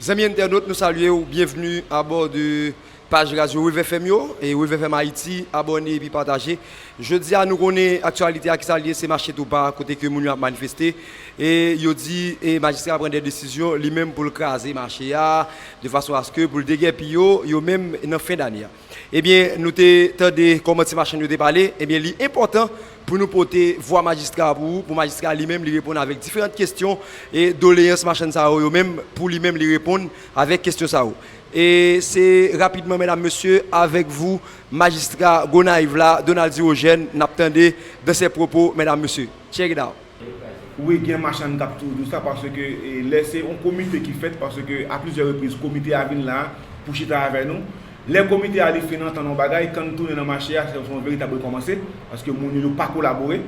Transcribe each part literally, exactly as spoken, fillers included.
Zanmi entènot, nou salye w, byenvni abò de paj radyo Wave F M yo, e Wave F M Ayiti, abòne epi pataje. Jodi a, nou konnen aktyalite a ki sa l ye, se mache Topa, kote ke moun yo ap manifeste, e yo di, e majistra pran de desizyon, li menm pou l kraze mache a, de fason aske pou l degèpi yo, yo menm nan fen dane a. Ebyen, nou te tande kòman ti machann yo te pale. Ebyen, li enpòtan pou nou pote vwa majistra a pou ou, pou majistra a li menm li reponn avèk diferan kesyon e doleyans machann sa yo, yo menm, pou li menm li reponn avèk kesyon sa yo. E se rapidman, medam, mesye, avec vous, majistra Gonayiv la, Donald Dirogène, n ap tande dans ses propos, medam, mesye. Check it out. Wi, gen machann k ap toujou di sa, paske, e, lè se yon komite ki fèt, paske a plizyè repriz komite a vin la pou chita avè nou. Lè komite a li fin antann yon bagay, kan n tounen nan mache a, se yon veritab rekòmanse, paske moun yo pa kolabore.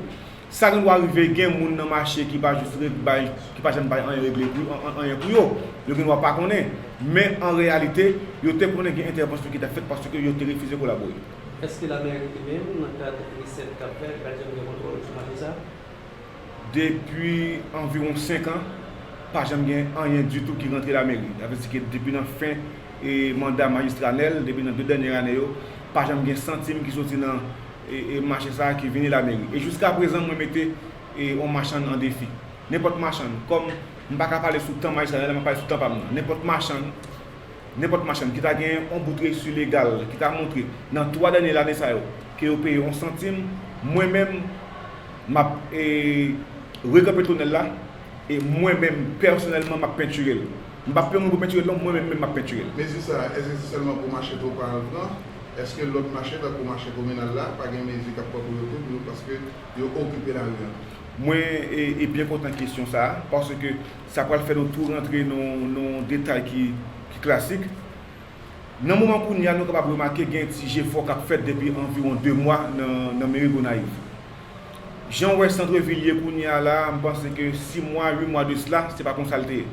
Sa gen dwa rive, gen moun nan mache ki pa jis re-, bay, ki pa janm bay anyen regle pou, an-, an-, anyen pou yo. Yo gen dwa pa konnen. Men an reyalite, yo te konnen gen entèvansyon ki t ap fèt paske yo te refize kolabore. Èske lameri li menm, nan kad resèt k ap fè, pa t janm gen kontwòl sou mache sa? Depi anviwon senk an, pa janm gen anyen ditou ki rantre lameri. Sa vle di ke depi nan fen, e, manda majistra Nèl, depi nan de dènye ane yo, pa janm gen santim ki soti nan, e, e, mache sa a ki vini lameri. E jiska prezan, mwen mete, e, yon machann an defi. Nenpòt machann, kòm m pa ka pale sou tan majistra Nèl, m ap pale sou tan pa m nan. Nenpòt machann, nenpòt machann ki ta gen yon bout resi legal, ki ta montre nan twa dènye lane sa yo ke yo peye yon santim, mwen menm, m ap, e, rekanpe tonèl la, e mwen menm, pèsonèlman, m ap pentire l. M p ap peye moun pou pentire l, non, mwen menm, menm, m ap pentire l. Mezi sa a, èske se sèlman pou mache Topa l pran? Èske lòt mache, tankou mache kominal la, pa gen mezi k ap pran pou yo tou, pou yo, paske yo okipe lari a? Mwen, e, e byen kontan kesyon sa a, paske sa pral fè nou tou rantre nan, nan yon detay ki, ki klasik. Nan moman kounye a, nou kapab remake gen ti jefò k ap fèt depi anviwon de mwa nan, nan meri Gonayiv. Jan w wè santrevil ye kounye a la, m panse ke sis mwa, uit mwa de sila, se pa konsa l te ye.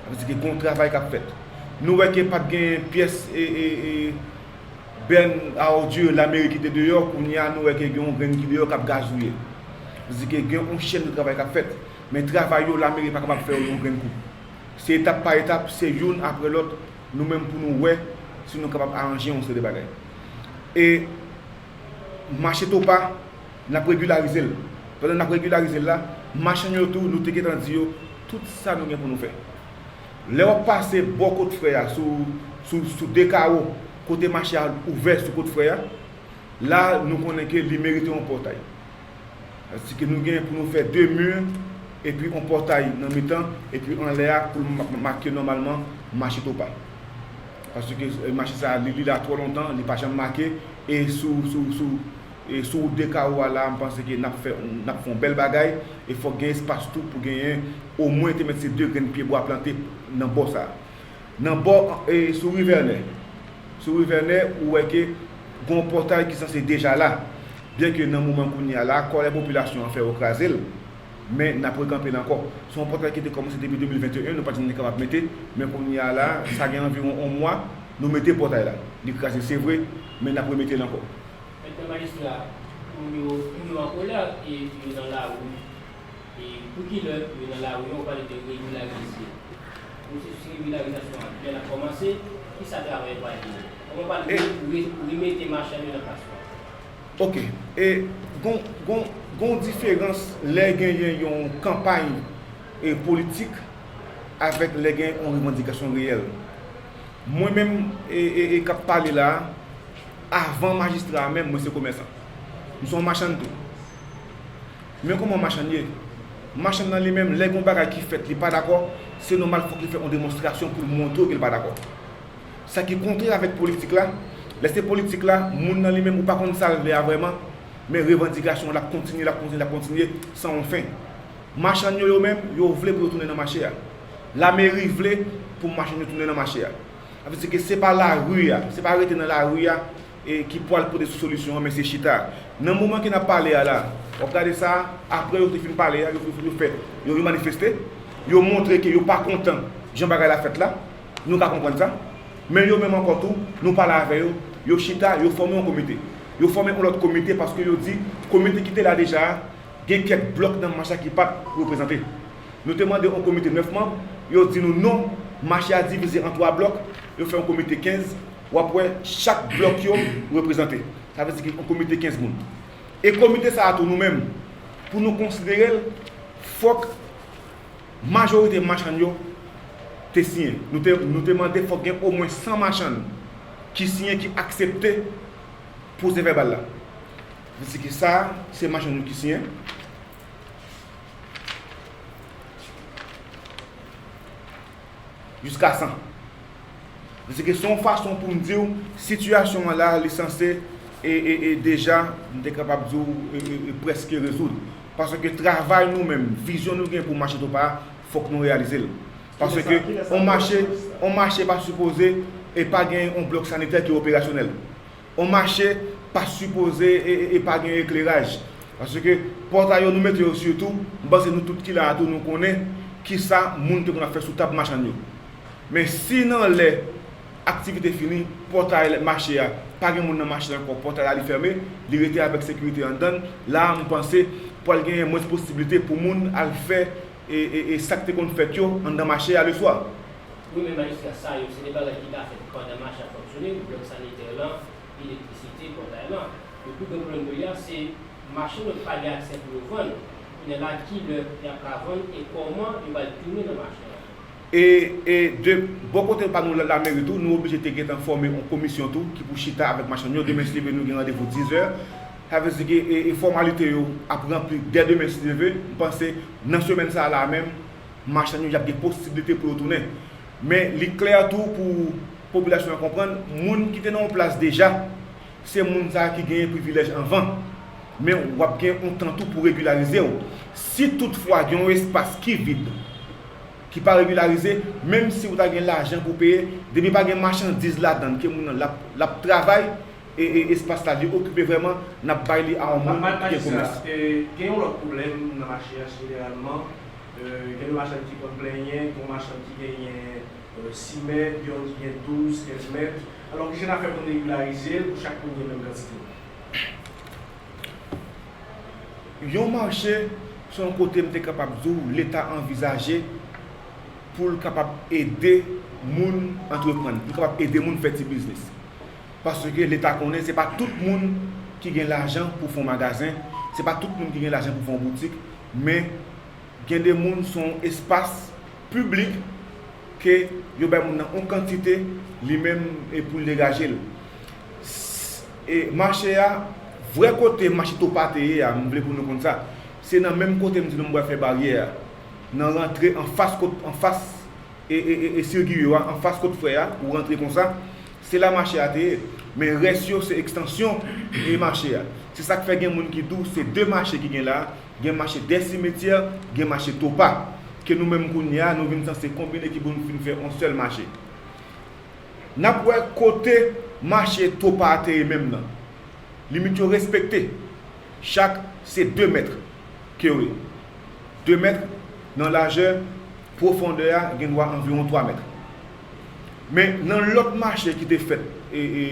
Sa vle di ke gen yon travay k ap fèt. Nou wè ke pa t gen pyès, e, e, e, bèn a òdi lameri ki te deyò, kounye a nou wè ke gen yon grenn ki deyò k ap gazouye. Sa vle di ke gen yon chèn de travay k ap fèt. Men travay yo, lameri pa kapab fè yo yon grenn kou. Se etap pa etap, se youn apre lòt, nou menm pou nou wè si nou kapab aranje yon seri de bagay. E mache Topa, n ap regilarize l. Pandan n ap regilarize l la, machann yo tou, nou te gentan di yo tout sa nou gen pou nou fè. Lè w ap pase bò Kot Frè a, sou, sou, sou de kawo, kote mache a ouvè sou Kot Frè a, la, nou konnen ke li merite yon pòtay. Paske nou gen pou nou fè de mi, epi yon pòtay nan mitan, epi anlè a pou l ma-, ma-, make nòmalman mache Topa. Paske, e, mache sa a, li, li la twò lontan, li pa janm make, e sou, sou, sou, e sou wout de kawo a la, m panse ke n ap fè, n ap fè yon bèl bagay, e fòk gen espas tou pou genyen, omwen te mèt se de grenn pyebwa plante nan bò sa a. Nan bò, e, sou ri Vènè. Sou ri Vènè, ou wè ke gen yon pòtay ki sanse deja la. Byen ke nan moman kounye a la, kòlè popilasyon an fè yo kraze l, men n ap rekanpe l ankò. Se yon pòtay ki te kòmanse depi de mil venteyen, nou pa t janm te kapab mete, men kounye a la, sa gen anviwon yon mwa, nou mete pòtay la. Li kraze, se vre, men n ap remete l ankò. Mèt majistra, moun yo, moun yo an kolè e yo nan lari. E pou kilè yo nan lari an, ou pale de regilarize. Pwosesis regilarizasyon an, kilè l ap kòmanse, kisa travay yo pral genyen? Kòman w pral re-, re-, remete machann yo nan pas yo? Ok. E gon, gon, gon diferans lè genyen yon kanpay, e, politik avèk lè gen yon revandikasyon reyèl. Mwen menm, e, e, e k ap pale la a, avan majistra a menm, mwen se komèsan. M se yon machann tou. Men kòman machann ye? Machann nan li menm, lè gen yon bagay ki fèt, li pa dakò, se nòmal fòk li fè yon demonstrasyon pou l montre ke l pa dakò. Sa ki kontrè avèk politik la, lè se politik la, moun nan li menm, ou pa konn sa l vle a vrèman, men revandikasyon l ap kontinye, l ap kontinye, l ap kontinye, san yon fen. Machann yo, yo menm, yo vle pou yo tounen nan mache a. Lameri vle pou machann yo tounen nan mache a. Sa vle di ke se pa lari a, se pa rete nan lari a, e ki pral pote sou solisyon an, men se chita. Nan moman ke n ap pale a la, w ap gade sa, apre yo te fin pale a, yo, yo, yo fè, yo, yo manifeste, yo montre ke yo pa kontan jan bagay la fèt la, nou ka konprann sa. Men yo menm ankò tou, nou pale avè yo, yo chita, yo fòme yon komite. Yo fòme yon lòt komite paske yo di, komite ki te la deja a, gen kèk blòk nan mache a ki pa t reprezante. Nou te mande yon komite nèf manm, yo di nou non, Mache a divize an twa blòk, yo fè yon komite kenz, w ap wè chak blòk yo reprezante. Sa vle di ki yon komite kenz moun. E komite sa a tou, nou menm, pou nou konsidere l, fòk majorite machann yo te siyen. Nou te, nou te mande fòk gen omwen san machann ki siyen, ki aksepte pwosè vèbal la. Vle di ki sa, se machann yo ki siyen. Jiska san. Vle di ki se yon fason pou m di w, sitiyasyon an la, li sanse, e, e, e deja, m te kapab di w, e, e, e prèske rezoud. Paske travay nou menm, vizyon nou gen pou mache Topa a, fòk nou reyalize l. Paske yon mache, yon mache pa sipoze e pa gen yon blòk sanitè ki operasyonèl. Yon mache pa sipoze e, e, e pa gen ekleraj. Paske pòtay yo nou mete yo sitou, m panse nou tout ki la a tou nou konnen kisa moun te konn ap fè sou tab machann yo. Men si nan lè aktivite fini, pòtay mache a, pa gen moun nan mache a ankò, pòtay la li fèmen, li rete avèk sekirite anndan l, la a m panse pral genyen mwens posiblite pou moun al fè e, e, e sa k te konn fèt yo anndan mache a leswa. Wi, men majistra, sa yo, se de bagay ki ka fèt pandan mache a fonksyone, blòk sanitè lan, elektrisite, pòtay lan. Men pi gwo pwoblèm nou ye a, se machann yo pa gen aksè pou yo vann. Kounye a la, ki lè y ap ka vann e kòman yo pral tounen nan mache a? E, e de bò kote pa nou, la, lameri tou, nou oblije te gentan fòme yon komisyon tou ki pou chita avèk machann yo. Demen, si Dye vle, nou gen randevou dizè. Sa vle di ke, e, e fòmalite yo ap ranpli dè demen, si Dye vle. M panse, nan semèn sa a la menm, machann yo, y ap gen posiblite pou yo tounen. Men li klè tou pou popilasyon an konprann, moun ki te nan yon plas deja, se moun sa a ki genyen privilèj anvan. Men w ap gen yon tan tou pou regilarize w. Si toutfwa gen yon espas ki vid, ki pa regilarize, menm si w ta gen lajan pou peye, depi pa gen machandiz ladan l, ke moun nan l ap, l ap travay, e, e espas la li okipe vrèman, n ap bay li a yon moun ki gen komès. E, gen yon lòt pwoblèm nan mache a jeneralman. E, gen de machann ki konn plenyen, gen machann ki genyen, e, sis mèt, gen yon ki gen douz, kenz mèt. Alò, kijan n ap fè pou n regilarize l pou chak moun gen menm kantite? Yon mache, se yon kote m te kapab di w, Leta anvizaje pou l kapab ede moun antreprann, pou l kapab ede moun fè ti biznis. Paske Leta konnen se pa tout moun ki gen lajan pou fè yon magazen, se pa tout moun ki gen lajan pou fè yon boutik, men gen de moun, se yon espas piblik ke yo bay moun nan yon kantite, li menm, e pou l degaje l. S-, e mache a, vrè kote mache Topa te ye a, m vle pou nou konn sa, se nan menm kote m di nou m pral fè baryè a, nan rantre anfas kot, anfas e, e, e, e Sirgiyo a, anfas kot frè a, ou rantre konsa, se la mache a te ye. Men rès yo, se ekstansyon e mache a. Se sa k fè gen moun ki di w se de mache ki gen la, gen mache dè simetyè, gen mache Topa. Ke nou menm kounye a, nou vin sanse konbine ki pou nou vin fè yon sèl mache. N ap wè kote mache Topa a te ye menm nan. Limit yo respekte. Chak se de mèt ke yo ye. De mèt nan lajè, pwofondè a gen dwa anviwon twa mèt. Men nan lòt mache ki te fèt, e, e,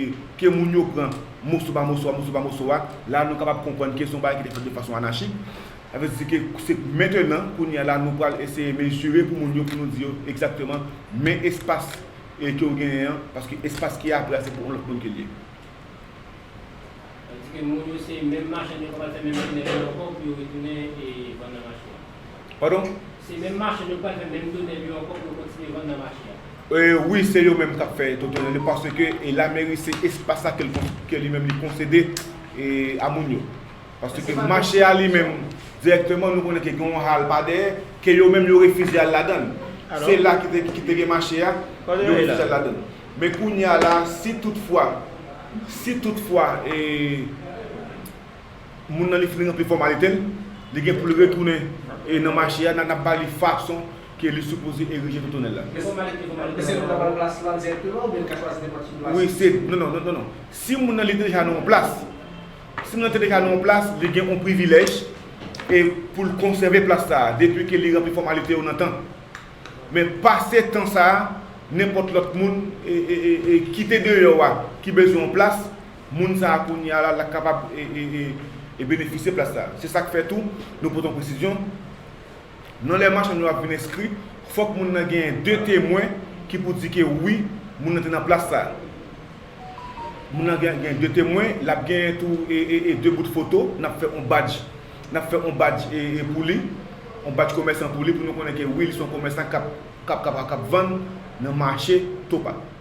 ke moun yo pran moso pa moso a, moso pa moso a, la nou kapab konprann ke se yon bagay ki te fèt de fason anachik. Sa vle di ke se mentenan, kounye a la, nou pral eseye mezire pou moun yo, pou nou di yo egzakteman men espas, e, ke w genyen an, paske espas ki apre a, se pou yon lòt moun ke l ye. Sa vle di ke moun yo se menm machann yo k ap al fè menm tonèl yo ankò pou yo retounen e vann nan mache a. Padon? Se menm machann yo k ap al fè menm tonèl yo ankò pou yo kontinye vann nan mache a. E, wi, se yo menm k ap fè tonèl yo, paske, e, lameri se espas sa ke l kon-, ke li menm li konsede, e, a moun yo. Paske mache a li menm, dirèkteman, nou konnen ke gen yon hal pa dèyè, ke yo menm yo refize al ladan l. Se la ki te, ki te gen mache a, yo refize al ladan l. Men kounye a la, si toutfwa, si toutfwa, e, moun nan li fin ranpli fòmalite l, li gen pou l retounen, e, nan mache a, n a, n ap ba li fason ke li sipoze erije tonèl la. Wi, se, non, non, non, non, non. Si moun nan li deja nan yon plas, si moun nan te deja nan yon plas, li gen yon privilèj e pou l konsève plas sa a, depi ke li ranpli fòmalite yo nan tan. Men pase tan sa a, nenpòt lòt moun, e, e, e, e, ki te deyò a, ki bezwen yon plas, moun sa a kounye a la, l ap kapab, e, e, e, e benefisye plas sa a. Se sa k fè tou, nou pote yon presizyon. Nan lè machann yo ap vin enskri, fòk moun nan genyen de temwen ki pou di ke wi, moun nan te nan plas sa. Moun nan gen, gen de temwen, l ap genyen tou e, e, e de bout foto, n ap fè on badj, n ap fè on badj e, e pou li, on badj komèsan pou li, pou nou konnen ke wi, li se yon komèsan k ap, k ap, k ap, k ap vann nan mache Topak.